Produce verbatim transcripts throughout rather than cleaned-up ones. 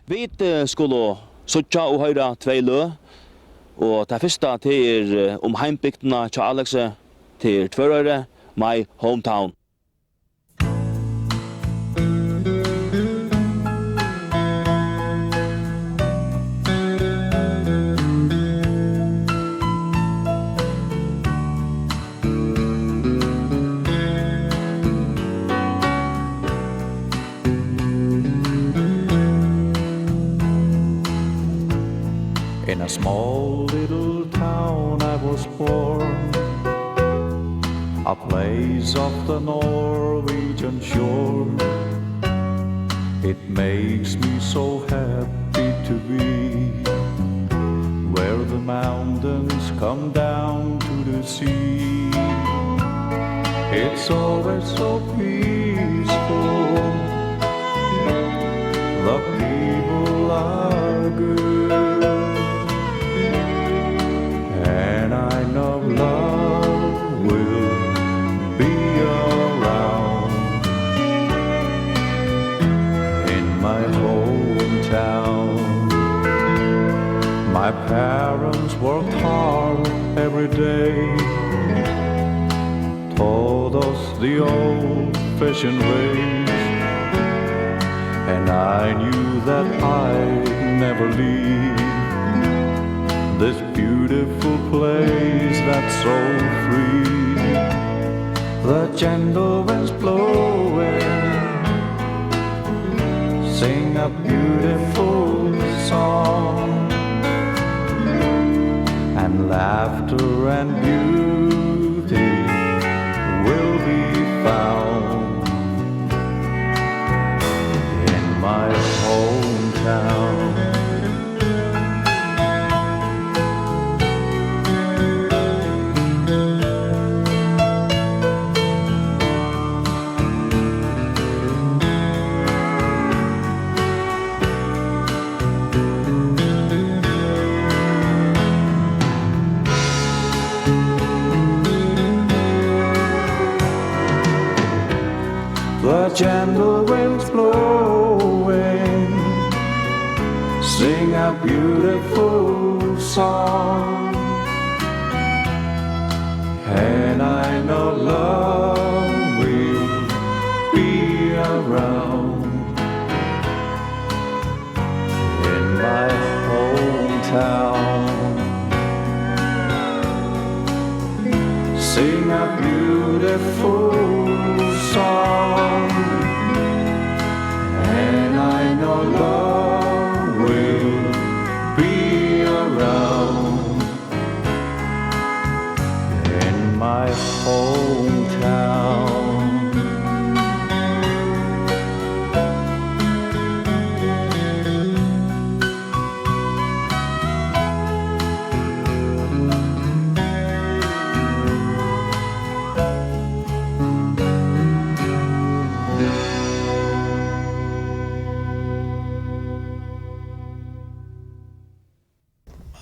Vit, eh, skulu síggja og hoyra tvey løg, og tað fyrsta, tað er, eh, um heimbygdina hjá Alexi, tað er Tvøroyri, My Hometown. In a small little town I was born, a place of the Norwegian shore. It makes me so happy to be where the mountains come down to the sea. It's always so peaceful. The people are good, and I know love will be around in my hometown. My parents worked hard every day, taught us the old-fashioned ways, and I knew that I'd never leave this beautiful place that's so free. The gentle winds blowing sing a beautiful song, and laughter and beauty will be found in my hometown. The gentle winds blowing sing a beautiful song, and I know love will be around in my hometown. Sing a beautiful song, and I know love will be around in my hometown.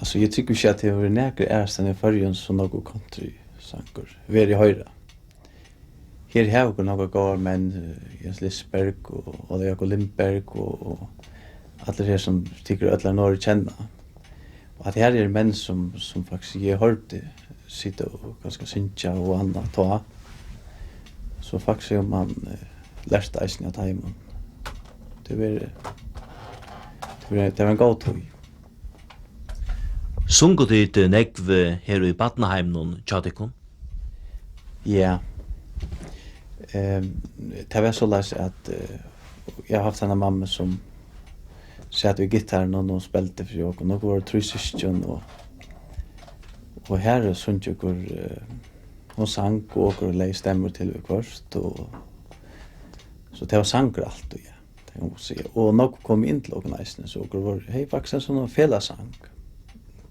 Altso, eg trúgvi ikki, at tað hevur verið nakað aðrastaðni í Føroyum, so nógvur countrysangur verið at hoyra. Her hava okur nakrar góðar menn, eh, Jens Lisberg og Óla Jákup Lindberg og, og allir her, sum tykur øll av Noregi kenna. Og at her eru menn, sum, sum faktiskt eg hoyrdi sita og kanska syngja og annað tá. So faktiskt hevur mann, eh, lært eisini av teimum. Tað var, tað var, tað var ein góð tíð. Sungu tit, eh, nógv, eh, her í barnaheiminum hjá tykkum? Ja. Ehm, tað var soleiðis, at, eh, eg havi havt eina mammu, sum sat við gittaran og, og spældi fyri okkum. Okur vóru trý systkin, og, og har sungu okur, eh, hon sang, og okur legði stemmur til viðhvørt, og so tað var sangur altíð, ja. Tað kann man siga. Og nógv komu inn til okkum eisini, so okur vóru, hevði faktiskt ein sovorðnan felagssang.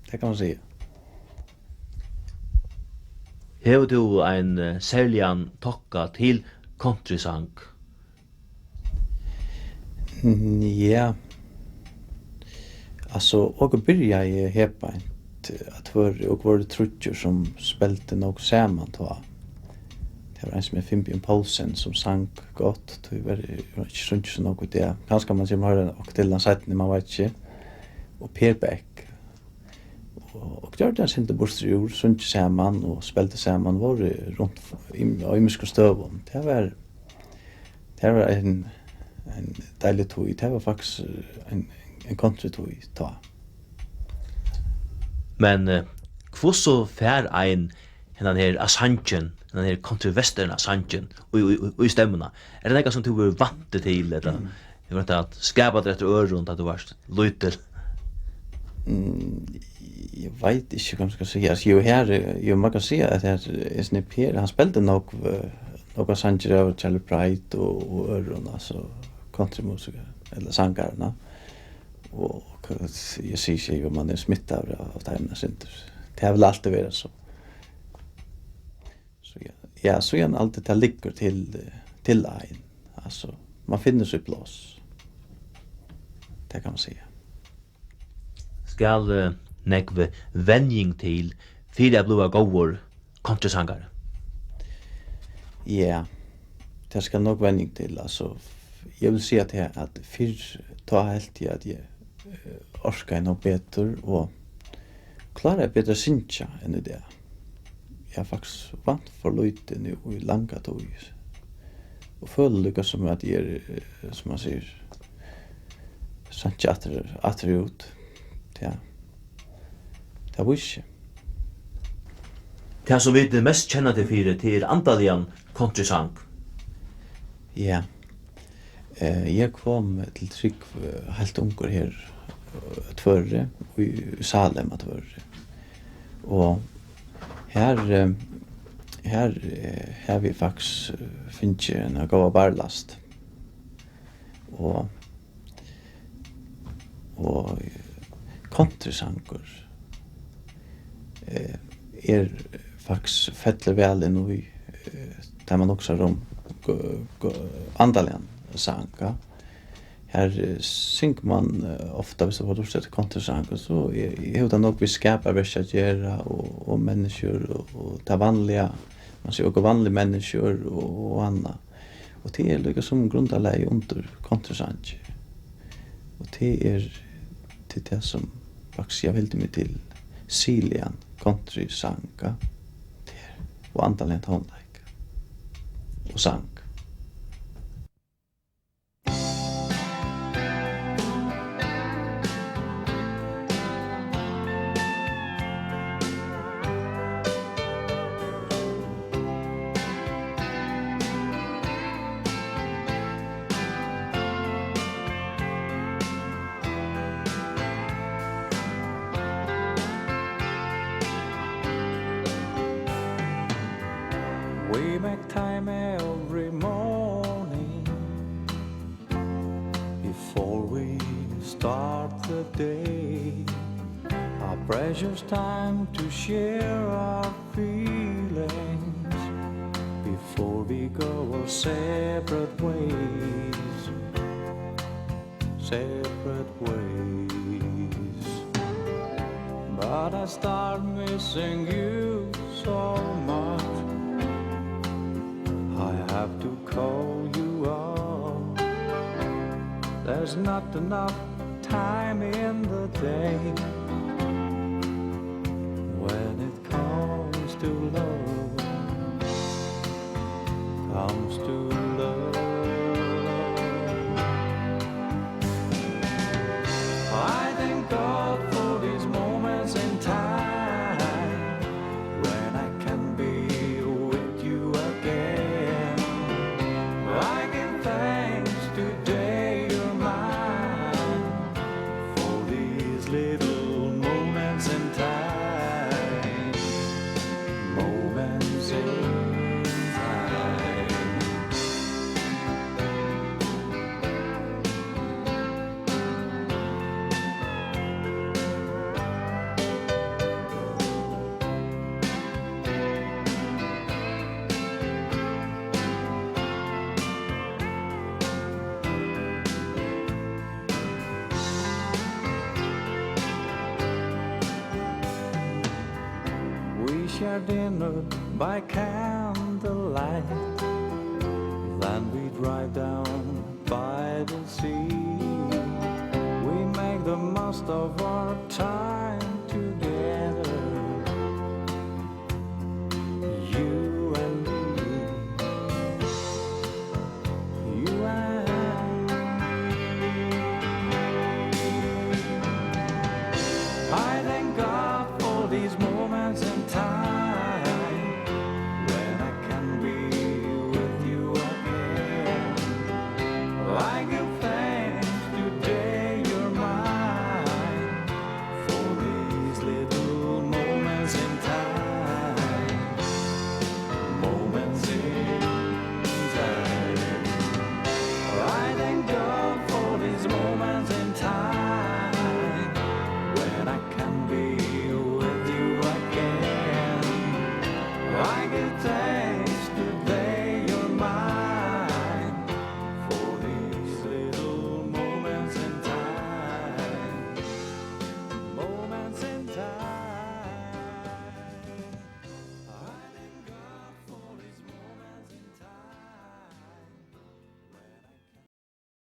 Tað kann man siga. Hevur tú ein, eh, serligan tokka til countrysang? Mm, ja. Altso, okur byrjaðu her beint, at vóru, okur vóru tríggir, sum spældu nógv saman tá. Tað var ein, sum er Finnbjørn Poulsen, sum sang gott, tíverri er hann ikki sungið so nógv í dag. Kanska mann kemur at hoyra okkurt til hann seinni, mann veit ikki. Og Per Bech. Og, og gjørdu eitt sindur burtur úr, sungu saman og spældu saman, vóru runt f-, í, á ymiskum støðum. Tað var, tað var ein, ein deilig tíð. Tað var faktiskt, eh, ein, ein countrytíð tá. Men, eh, hvussu fær ein hendan her sangin, hendan her country western sangin í, í, í, í stemmuna? Er tað nakað, sum tú verður vanur til, ella hevur tú roynt at skapa tær eftir øðrum, tá tú vart lítil? Mm, eg veit ikki, hvat man skal siga. Altso, jú, her, jú, man kann siga, at her, eh, sum Per, hann spældi nógv, eh, nógvar sangir av Charley Pride og, og øðrum, altso, countrymusikarum, ella sangarum. Og hvat, eg sigi ikki, jú, man er smittaður av, av teimum eitt sindur. Tað hevur væl altíð verið so. So ja, ja, síðan alt tað liggur til, eh, til ein. Altso, man finnur sítt pláss. Tað kann man siga. Skal, eh, nógv venjing til fyri at blíva góður countrysangari? Ja, tað skal nógv venjing til. Altso, eg vil siga tað, at fyrr, tá helt eg, at eg, eh, orkaði nógv betur og kláraði betur at syngja enn í dag. Eg havi faktiskt vant for lítið nú í langa tíð. Og føli líka sum at eg eri, eh, sum man sigur, seinkað aftur, afturút. Ja. Tað vísir seg. Tað, sum vit mest kenna teg fyri, tað er andaligan countrysang. Ja. Eh, eg kom til trúgv, eh, heilt ungur her, eh, á Tvøroyri, í, í Salem á Tvøroyri. Og her, eh, her, eh, havi eg faktiskt, eh, fingið eina góða barlast. Og, og, eh, countrysangur, eh, er faktiskt, fellur væl inn í, eh, tá man hugsar um go-, go-, andaligan sang, ja. Her, eh, syngur man, eh, ofta, viss tú hevur lurtað eftir countrysangi, so er, hevur tað nógv við skaparverk at gera og, og menniskjur og, og tað vanliga, man sigur, okur vanligu menniskjur og, og annað. Og tað er líka sum grundarlagið undir countrysangi. Og tað er, tað er tað, sum faktiskt eg vildi meg til siligan countrysang, ja. Tað er, og andaligan tónleik og sang. We make time every morning before we start the day. A precious time to share our feelings before we go our separate ways, separate ways. But I start missing you so much. I have to call you up. There's not enough time in the day when it comes to love, comes to love. I thank God for these moments in time when I can be with you again. I give thanks today you're mine for these little moments in time. Moments in time. We share dinner by candlelight. the light. Then we drive down by the sea. We make the most of our